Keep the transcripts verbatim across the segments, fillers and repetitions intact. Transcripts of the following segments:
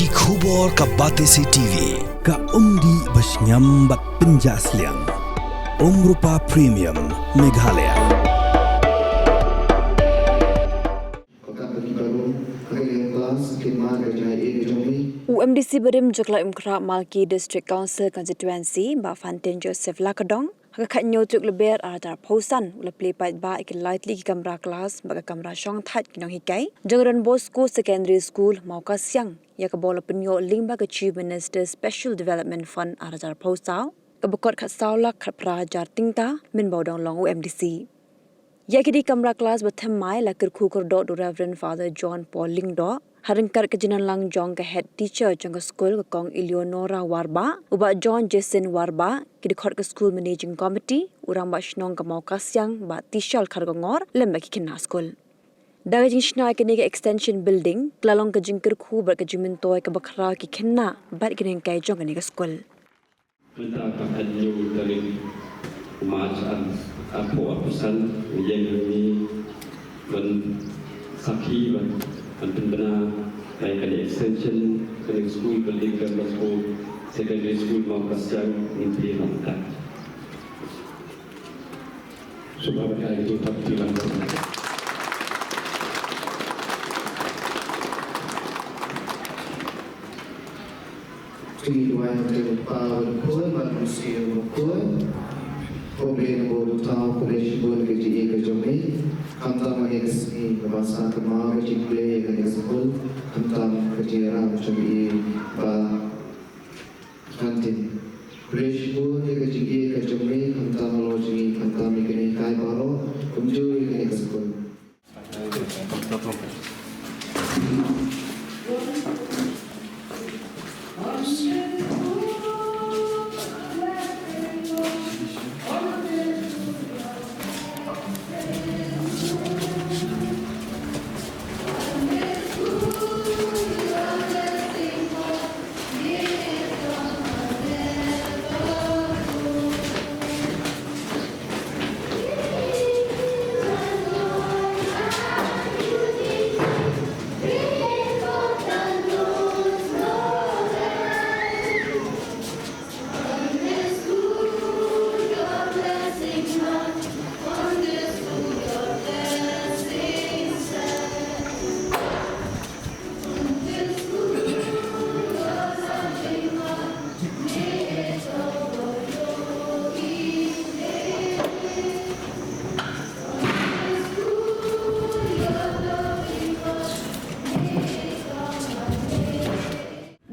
Ki khubor ka Batesi T V, ka umdih ba shngiam bad pynjah sliang. Umrupa Premium, Meghalaya. U M D C barim jong ka Umkhrah Malki District Council Constituency, Bah Fantin Joseph Lakadong, ha ka khathynñiew tarik Lber arhajar arphew san, u la plie paidbah ïa ki lai tylli ki kamra klas bad ka kamra shongthait ki nonghikai jong Don Bosco Secondary School, Mawkasiang, ïa kaba u la pynïoh lyngba ka Chief Minister Special Development Fund arhajar arphew saw, kaba kot khatsaw lak khatphra hajar tyngka, mynba u dang long u M D C. Ïa kine ki kamra klas ba thymmai la kyrkhu kyrdoh da u Reverend Father John Paul Lyngdoh, ha ryngkat ka jingdonlang jong ka head teacher jong ka skul, ka Kong Eleonora Warbah, u Bah John Jason Warbah, ki dkhot ka skul managing committee, u Rangbah Shnong ka Mawkasiang, Bah Tishal Kharkongor, lem bad ki khynnah skul. Da ka jingshna ïa kane ka extension building, ka la long ka jingkyrkhu bad ka jingmyntoi kaba khraw ïa ki khynnah bad ki nonghikai jong kane ka skul. Mynta ka hynñiew tarik u March ar, arphew arphew san, ngi ïeng hangne ban sakhi, ban, ban pynbna ïa kane extension, kane ka skul building, Don Bosco Secondary School, Mawkasiang, ngin plie noh mynta. Sngewbha ban ai ka jingthap kti lang. Ngi duwai ha ka kyrteng u Kpa bad u Khun bad u Mynsiem Bakhuid. Ko Blei naba u don thaw, khublei shibun ïa ka jingïeit ka jong me. Khamtam ha kane ka sngi kaba sah kynmaw ka jingplie ïa kane ka skul. Khamtam ka jingïarap jong me, Bah Fantin. Khublei shibun ïa ka jingïeit ka jong me, khamtam halor jong ngi, khamtam ïa kine ki hikai baroh, kumjuh ïa kane ka skul.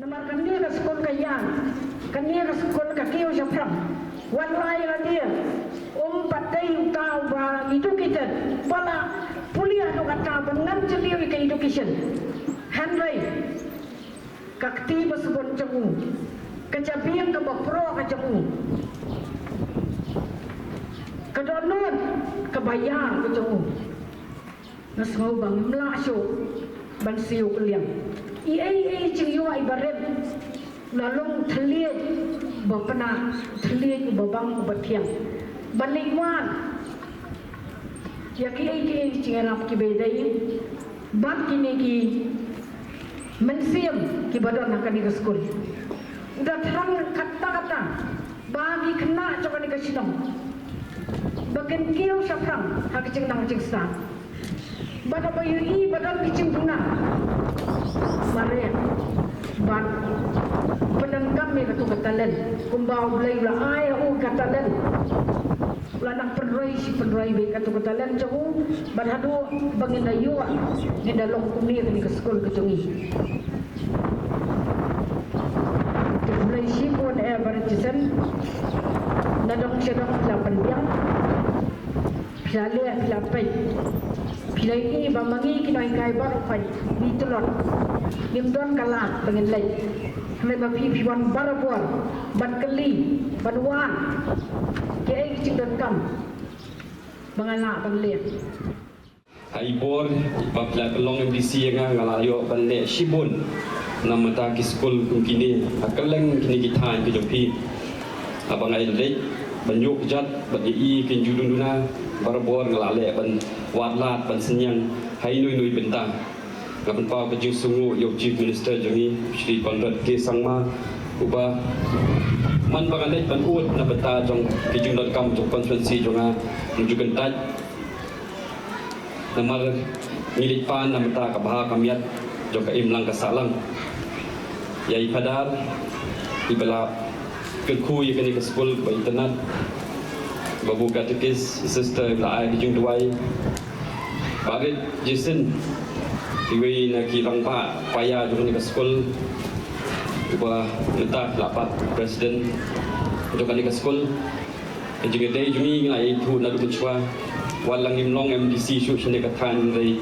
Namar kane ka skul ka ïaid, kane ka skul ka kiew shaphrang. Wat la ïa lade, um pat dei uta uba educated, ba la pule haduh katta ban nang jylliew ïa ka education. Hynrei ka kti ba sbun jong u, ka jabieng kaba pro ka jong u, ka dohnud kaba ïar ka jong u. Nga sngew ba ngim lah shuh ban siew kylliang. I ei i ei jingïoh iba rit, la long thylliej ba pynah, thylliej uba bang uba thiang. Ban leit wad ïa kiei kiei ki jingïarap kiba dei bad kine ki mynsiem kiba don ha kane ka skul. U da thrang katta katta ba ki khynnah jong kane ka shnong ba kin kiew shaphrang ha ka jingnang jingstad. Bad haba ïohi ba don ki jingduna, mareh bad pyndonkam ïa kato ka talent kumba U Blei u la ai ha u ka talent. U la nang pynroi shi pynroi beit kato ka talent jong u, bad haduh ba ngin da ïoh, ngin da long kumne kane ka skul ka jong ngi. Te khublei shibun eh barit jingïaseng. Na dong sha dong phi la pynbiang, phi la leh, phi la peit. Phi la ïohi ba ma ngi ki nonghikai baroh phi ngi tlot, ngim don ka lad ba ngin leit. Hynrei ma phi, phi wan barabor ban kylli, ban wan kiei ki jingdonkam ba nga lah ban leh. Ha i bor ba phi la kyllon M D C ïa nga, nga la ïoh ban leh shibun na bynta ki skul kum kine ha kylleng kine ki thaiñ ki jong phi. Haba nga ïaleit ban ïoh kjat ban ïohi ki jingduna, barabor nga la leh ban wad lad ban synñiang ha ino ino i bynta. Nga pynpaw ka jingsngewnguh ïa u Chief Minister jong ngi, Shri Conrad K Sangma, uba man ba nga leit ban ud na bynta jong ki jingdonkam jong constituency jong nga, ym ju kyntait. Namar ngi leit pan na bynta ka bha ka miat jong ka imlang ka sahlang. Ïa i Phadar iba la kyrkhu ïa kane ka skul ba itynnad, Babu Katekis, i Sister iba la ai ka jingduwai, Bah Rit Jason, iwei na ki rangbah paia jong kane ka skul, uba mynta la pat president jong kane ka skul. Ka jingïadei jong ngi ngi la ïathuh naduh mynshuwa. Wat la ngim long M D C shuh shane ka thaiñ, hynrei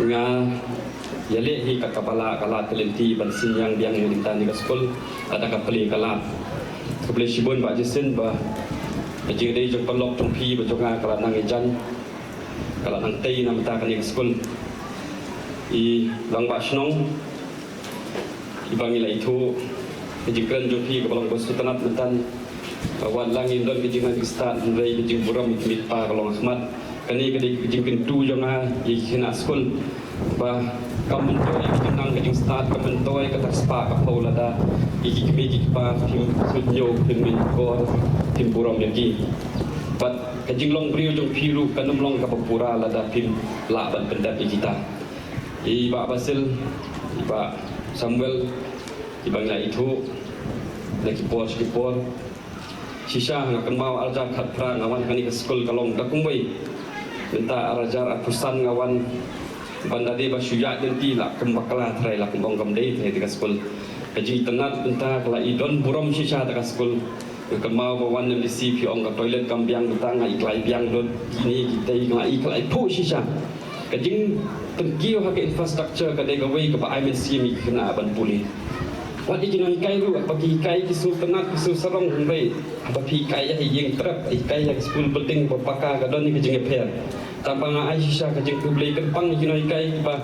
nga ïaleh hi kat kaba lah ka lad ka lynti ban synñiang biang ïa kane ka skul lada ka plie ka lad. Khublei shibun Bah Jason ba ka jingïadei jong paralok jong phi bad jong nga ka la nang ïajan, ka la nang tei na bynta kane ka skul. I Rangbah Shnong, iba ngi la ithuh, ka jingkren jong phi kaba long ba sngewtynnat mynta. Wat la ngim don ka jingnang jingstad, hynrei ka jingburom ïa ki kmie ki kpa ka long ha khmat. Kane ka dei ka jingkyntu jong nga ïa ki khynnah skul ba kam myntoi ka jingnang ka jingstad, kam myntoi kata ka spah ka phew lada ïa ki kmie ki kpa phim sngewthuh, phim mih kor, phim burom ïa ki. Bad ka jinglong briew jong phi ruh kan ym long kaba pura lada phim lah ban pyndep ïa kita. I Bah Basil, i Bah Samuel, iba ngi la ithuh na ki por sha ki por. Shisha nga kynmaw ar hajar khatphra nga wan ha kane ka skul ka long da kumwei. Mynta ar hajar arphew san nga wan ban da dei ba shu ïaid lynti la kum bakla tharai, la kum ong kam dei tharai ïa ka skul. Ka jingitynnad mynta ka la i don burom shisha da ka skul. Nga kynmaw ba wan M D C phi ong ka toilet kam biang, mynta nga i ka la i biang lut. Kine kitei nga i ka la i phuh shisha. Ka jingpynkiew ha ka infrastructure ka dei kawei kaba ai mynsiem ïa ki khynnah ban pule. Wat ïa ki nonghikai ruh, haba ki hikai ki sngewtynnat ki sngewsarong, hynrei haba phi hikai ïa ka ïing trep, hikai ïa ka school building ba paka, ka don ïa ka jingïapher. Tang ba nga ai shisha ka jingkhublei kyrpang ïa ki nonghikai kiba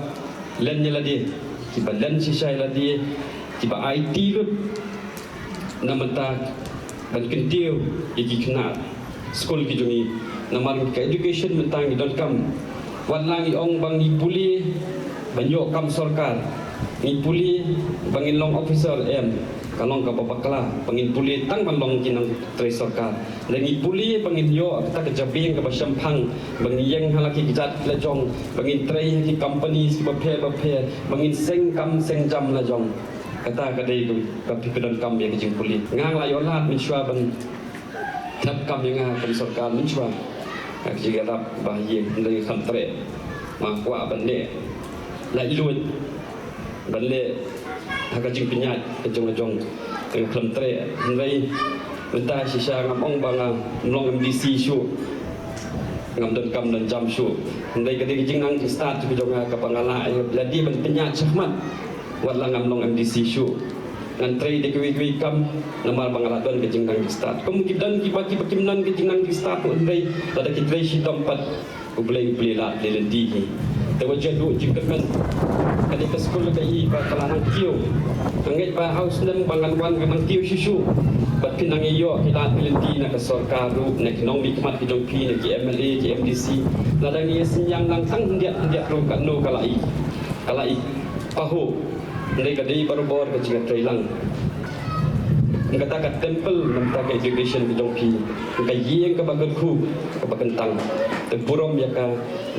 len ïa lade, kiba len shisha ïa lade, kiba aiti lut na bynta ban kyntiew ïa ki khynnah skul ki jong ngi. Namar ka education mynta ngi donkam. Wat la ngi ong ba ngi pule ban ïoh kam sorkar, ngi pule ba ngin long officer, em, ka long kaba bakla ba ngin pule tang ban long ki nongtrei sorkar. Lada ngi pule ba ngin ïoh kata ka jabieng kaba shemphang, ba ngin ïeng ha la ki kjat la jong, ba ngin trei ha ki companies kiba pher ba pher, ba ngin seng kam seng jam la jong. Kata ka dei kaba phi pyndonkam ïa ka jingpule. Nga nga la ïoh lad mynshuwa ban thep kam ïa nga kum sorkar mynshuwa. Ka jingïarap ba ïa nga khlem treh. Nga kwah ban leh laitluid, ban leh ha ka jingpynïaid ka jong ka jong. Nga khlem treh, hynrei mynta shisha ngam ong ba ngam long M D C shuh, ngam donkam don jam shuh. Hynrei ka dei ka jingnang jingstad ka jong nga kaba nga lah ïa lade ban pynïaid shakhmat. Wat la ngam long M D C shuh, ngan trei da kiwei kiwei kam, namar ba nga la don ka jingnang jingstad. Kum ki don kiba, kiba kim don ka jingnang jingstad ruh, hynrei lada ki trei shitom pat, U Blei, U Blei lad lynti hi. Te wat ju duh jingkyrmen. Ka dei ka skul ka i ba ka la nang kiew. Nga ngeit ba ha u snem ba ngan wan ka nang kiew shisha. Bad phin nang ïoh ki lad ki lynti na ka sorkar ruh, na ki nongmihkhmat ki jong phi, na ki M L A, ki M D C. Lada ngi ïa synñiang lang tang khyndiat khyndiat ruh, kano ka la i, ka la i pahuh. Hynrei ka dei barabor ka jingïatreilang. Kata ka temple, kata ka education ka jong phi, ka ïing kaba kyrkhu, kaba kyntang. Te burom ïa ka,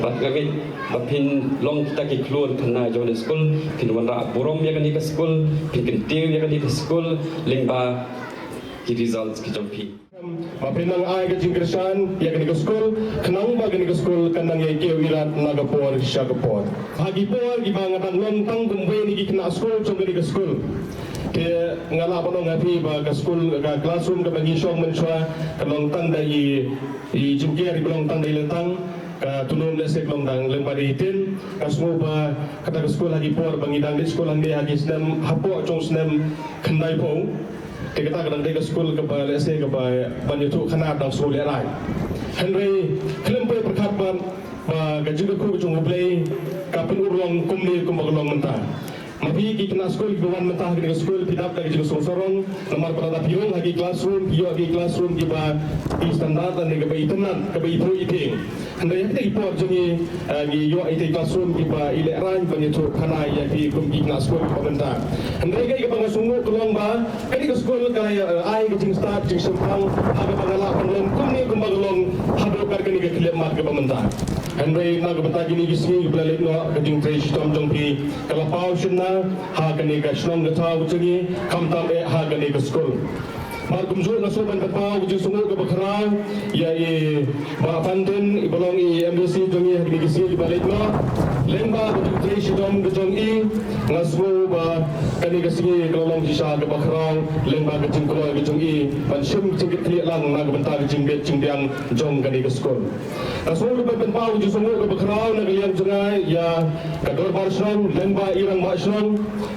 bad nga ngeit ba phin long kita ki khlur khynnah jong kane ka skul, phin wanrah burom ïa kane ka skul, phin kyntiew ïa kane ka skul lyngba ki results ki jong phi. Ba phin nang ai ka jingkyrshan ïa kane ka skul, khnang ba kane ka skul kan nang ïai kiew ïaid na ka por sha ka por. Ha ki por kiba nga dang long tang kum uwei na ki khynnah skul jong kane ka skul, te nga lah ban ong ha phi ba ka skul, ka classroom kaba ngi shong mynshuwa, ka long tang da i, i jingker iba long tang da i lyntang, ka tunum lehse ka long dang lyngba da i tin. Nga sngew ba kata ka skul ha ki por ba ngi dang leit skul hangne ha ki snem hapoh jong snem khyndaiphew, te kata ka dang dei ka skul kaba lehse kaba ban ïathuh khana dang sngew lehraiñ. Hynrei khlem pyrkhat ba, ba ka jingkyrkhu jong U Blei ka pynurlong kumne kumba ka long mynta. Ma phi ki khynnah skul kiba wan mynta ha kane ka skul phi dap da ka jingsngewsarong namar ba lada phi rung ha ki classroom phi ïoh ki classroom kiba i standard lane kaba itynnad kaba ithuh itieng. Hynrei ha kine ki por jong ngi, eh, ngi ïoh ïa ki classroom kiba i lehraiñ ban ïathuh khana ïa ki kum ki khynnah skul kiba mynta. Hynrei kaei kaba nga sngewnguh ka long ba kane ka skul ka, eh, ai ka jingstad jingshemphang ha kaba nga lah ban long kumne kumba nga long haduh kat kane ka khyllipmat kaba mynta. Hynrei na ka bynta kine ki sngi kiba la leit noh ka jingtrei shitom jong phi ka la paw shynna ha kane ka shnong ka thaw ka jong ngi khamtam eh ha kane ka skul. Bad kumjuh nga sngewbha ban pynpaw ka jingsngewnguh kaba khraw ïa i Bah Fantin iba long i M D C jong ngi ha kine ki sngi kiba la leit noh. Lyngba ka jingtrei shitom ka jong i nga sngew ba kane ka sngi ka la long shisha kaba khraw lyngba ka jingkloi ka jong i ban shim jingkitkhlieh lang na ka bynta ka jingbit jingbiang jong kane ka skul. Nga sngew ruh ban pynpaw ka jingsngewnguh kaba khraw na ka liang jong nga ïa ka dorbar shnong lyngba i rangbah shnong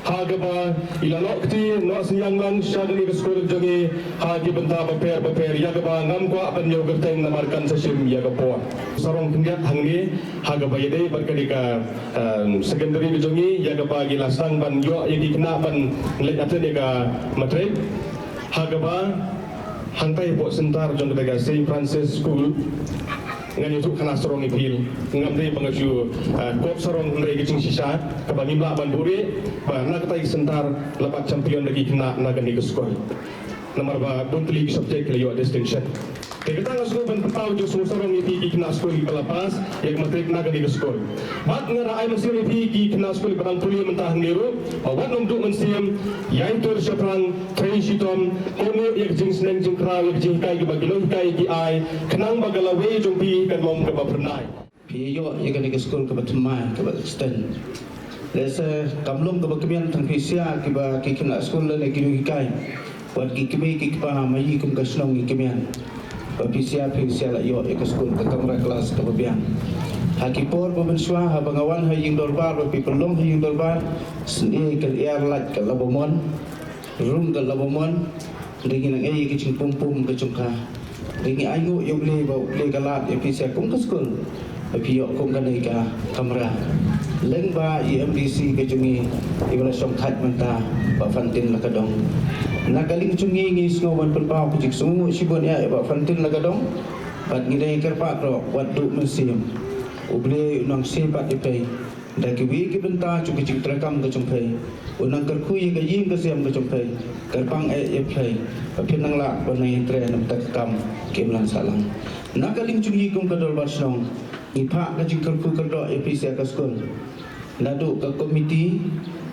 ha kaba i la noh kti noh synñiang lang sha kane ka skul jong ngi ha ki bynta bapher bapher ïa kaba ngam kwah ban ïoh kyrteng namar kan sa shim ïa ka por. Sarong khyndiat hangne ha kaba ïadei bad kane ka, em, secondary ka jong ngi ïa kaba ngi la sdang ban ïoh ïa ki khynnah ban leit attend ïa ka matric. Ha kaba hangtai hapoh center jong kata ka Saint Francis School ngan ïathuh khana sarong ïa phi. Ngam dei ba nga shu, eh, quote sarong hynrei ka jingshisha kaba ngim lah ban buhrieh ba na kata ka center la bat champion da ki khynnah na kane ka skul. Namar ba bun tylli ki subject ki la ïoh distinction. Te kata nga sngew ban pynpaw jingsngewsarong ïa phi ki khynnah skul kiba la pass ïa ka matric na kane ka skul. Bad nga ai mynsiem ïa phi ki khynnah skul ba dang pule mynta hangne ruh ba wat nym duh mynsiem, ïai tur shaphrang, trei shitom, kohnguh ïa ka jingsneng jingkhraw, ïa ka jinghikai kaba ki nonghikai ki ai, khnang ba ka lawei jong phi kan long kaba phyrnai. Phi ïoh ïa kane ka skul kaba thymmai kaba extend. Lehse kam long kaba kmen tang phi sia kiba ki khynnah skul lane ki nonghikai. Wat ki kmie ki kpa ma yi kum ka shnong ngi kmen ba phi sia phi sia la ïoh ïa ka skul ka kamra klas kaba biang. Ha ki por ba mynshuwa haba nga wan ha ïing dorbar ba phi pynlong ha ïing dorbar, sngewbha ka lyer light ka la ba mon, rung ka la ba mon, hynrei ngi nang ei ïa ka jingpum pum ka jong ka. Hynrei ngi ainguh ïa U Blei ba U Blei ka lad ïa phi sia kum ka skul. Ba phi ïoh kum kane ka kamra. Lyngba i M D C ka jong ngi iba la shongthait mynta Bah Fantin Lakadong. Na ka liang jong ngi ngi sngew ban pynpaw ka jingsngewnguh shibun ïa Bah Fantin Lakadong. Bad ngi dei kyrpad ruh wat duh mynsiem. U Blei u nang sngewbha ïa phi. Da kiwei ki bynta jong ka jingtrei kam ka jong phi. U nang kyrkhu ïa ka ïing ka sem ka jong phi. Kyrpang eh ïa phi. Ba phin nang lah ban nang ïatrei na bynta ka kam ki imlang sahlang. Na ka liang jong ngi kum ka dorbar shnong. Ngi phah ka jingkyrkhu kyrdoh ïa phi sia ka skul. Naduh ka komiti,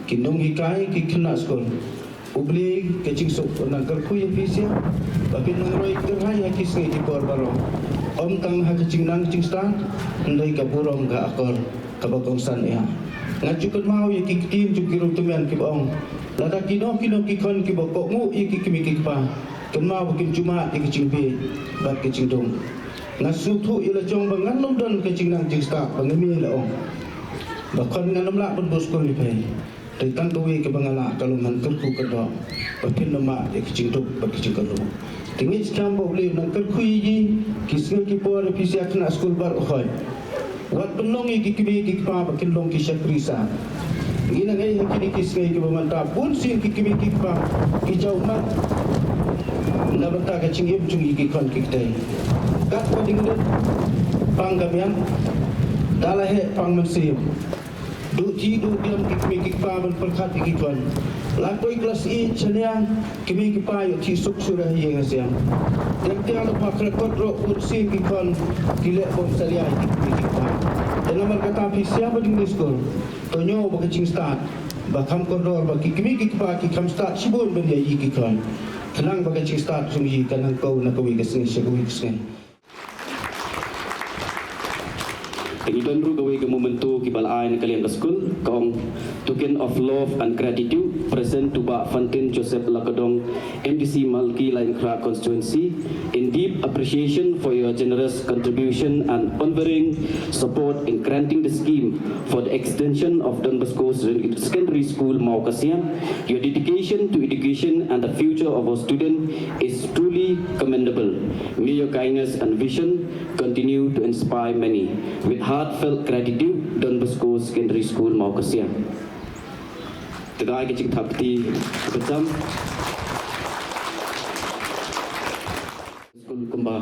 ki nonghikai, ki khynnah skul. U Blei ka jingsuk u nang kyrkhu ïa phi sia. Ba phin nang roi kyrhai ha ki sngi ki por baroh. Ym tang ha ka jingnang jingstad, hynrei ka burom ka akor, kaba kongsan ïa. Nga ju kynmaw ïa ki ktien jong ki riewtymmen kiba ong. Lada kino kino ki khon kiba kohnguh ïa ki kmie ki kpa. Kynmaw ba kim ju mad ïa ka jingbieit, bad ka jingdum. Nga sngewthuh ïa la jong ba ngan ym don ka jingnang jingstad ba nga mih la ong. Ba khon ngan ym lah ban buh skul ïa phi. Te tang kawei kaba nga lah ka long ngan kyrkhu kyrdoh. Ba phin ym mad ïa ka jingduk bad ka jingkyrduh. Te ngi skhem ba U Blei u nang kyrkhu ïa ki sngi ki por ïa phi sia khynnah skul baroh khoit. Wat pynlong ïa ki kmie ki kpa ba kin long ki shakri sah. Ngi nang ei ha kine ki sngi kiba mynta bun sien ki kmie ki kpa ki jaw mat. Na bynta ka jingim jong ngi ki khon ki kti. Kat ka ding dei pang ka miat. Da la heh pang mynsiem. Duh ti duh diam ki kmie ki kpa ban pyrkhat ïa ki khon. La poi klas eight shane kmie ki kpa ïoh ti suk sura ha ïing ha sem. Dei tiang da pha krekot ruh bun sien ki khon ki leh bym salia ïa ki kmie ki kpa. Te namar kata phi sia ba ding dei skul. To ñiew ba ka jingstad ba kham kordor ba ki kmie ki kpa ki kham stad shibun ban ïa ïa ki khon. Khnang ba ka jingstad jong ngi ka nang kiew na kawei ka sngi sha kawei ka sngi. Te ngi don ruh kawei ka memento kiba la ai na ka liang ka skul, ka ong token of love and gratitude present to Bah Fantin Joseph Lakadong, M D C Malki Laitumkhrah constituency, in deep appreciation for your generous contribution and unwavering support in granting the scheme for the extension of Don Bosco Secondary School Mawkasiang. Your dedication to education and the future of our student is truly commendable. May your kindness and vision continue to inspire many. With heartfelt gratitude, Don Bosco Secondary School, Mawkasiang. Trai ka jingthap kti ka jam. Skul kumba